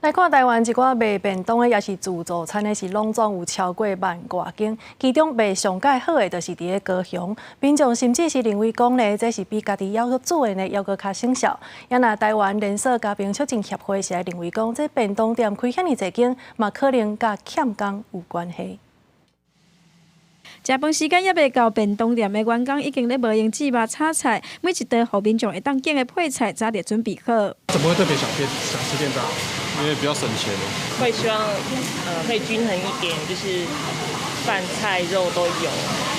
來看台灣一寡賣便當的，抑是自助餐的，是攏總有超過萬外間，其中賣上蓋好的，就是佇咧高雄。民眾甚至是認為講呢，這是比家己猶閣煮的呢，猶閣較省效。也若台灣連鎖加盟促進協會是來認為講，這便當店開遐爾濟間，嘛可能佮欠工有關係。食飯時間猶未到，便當店的員工已經咧無閒煮肉炒菜，每一道予民眾會當揀的配菜早就準備好。怎麼會特別想變想吃便當？因為比較省錢。會希望可以均衡一點，就是飯菜肉都有，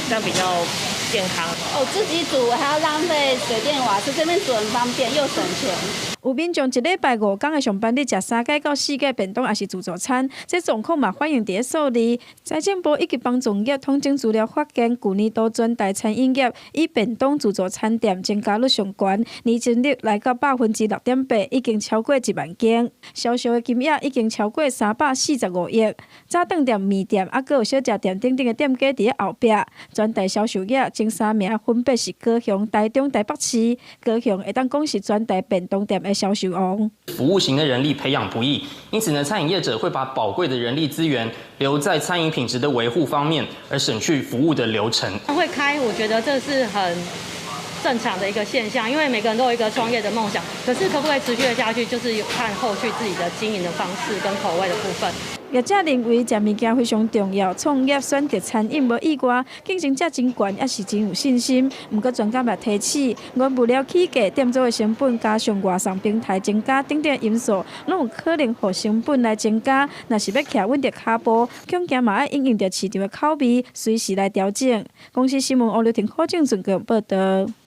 這樣比較健康。哦，自己煮還要浪費水電瓦斯，這邊煮很方便又省錢。有民眾一禮拜五工的上班日，食三擺到四擺便當，抑是自助餐，這狀況嘛反映佇咧數字。財政部以及幫助業統整資料發現，舊年度全台餐飲業以便當自助餐店增加率上懸，年增率來到6.8%，已經超過1萬間，銷售的金額已經超過345億。早頓店、麵店，猶閣有小食店等等的店家佇咧後壁，全台銷售額前三名分別是高雄、台中、台北市。高雄會當講是全台便當店的銷售王。服務型的人力培養不易，因此呢，餐飲業者會把寶貴的人力資源留在餐飲品質的維護方面，而省去服務的流程。會開，我覺得這是很正常的一個現象，因為每個人都有一個創業的夢想，可是可不可以持續的下去，就是看後續自己的經營的方式跟口味的部分。業者認為，食物件非常重要，創業選擇餐飲無意外，競爭者真懸，也是真有信心。毋過專家嘛提醒，原物料起價、店租的成本加上外送平台增加等等因素，攏有可能予成本來增加。若是欲徛穩佇跤步，恐驚嘛愛因應著市場的口味，隨時來調整。公視新聞王劉婷、柯正俊報導。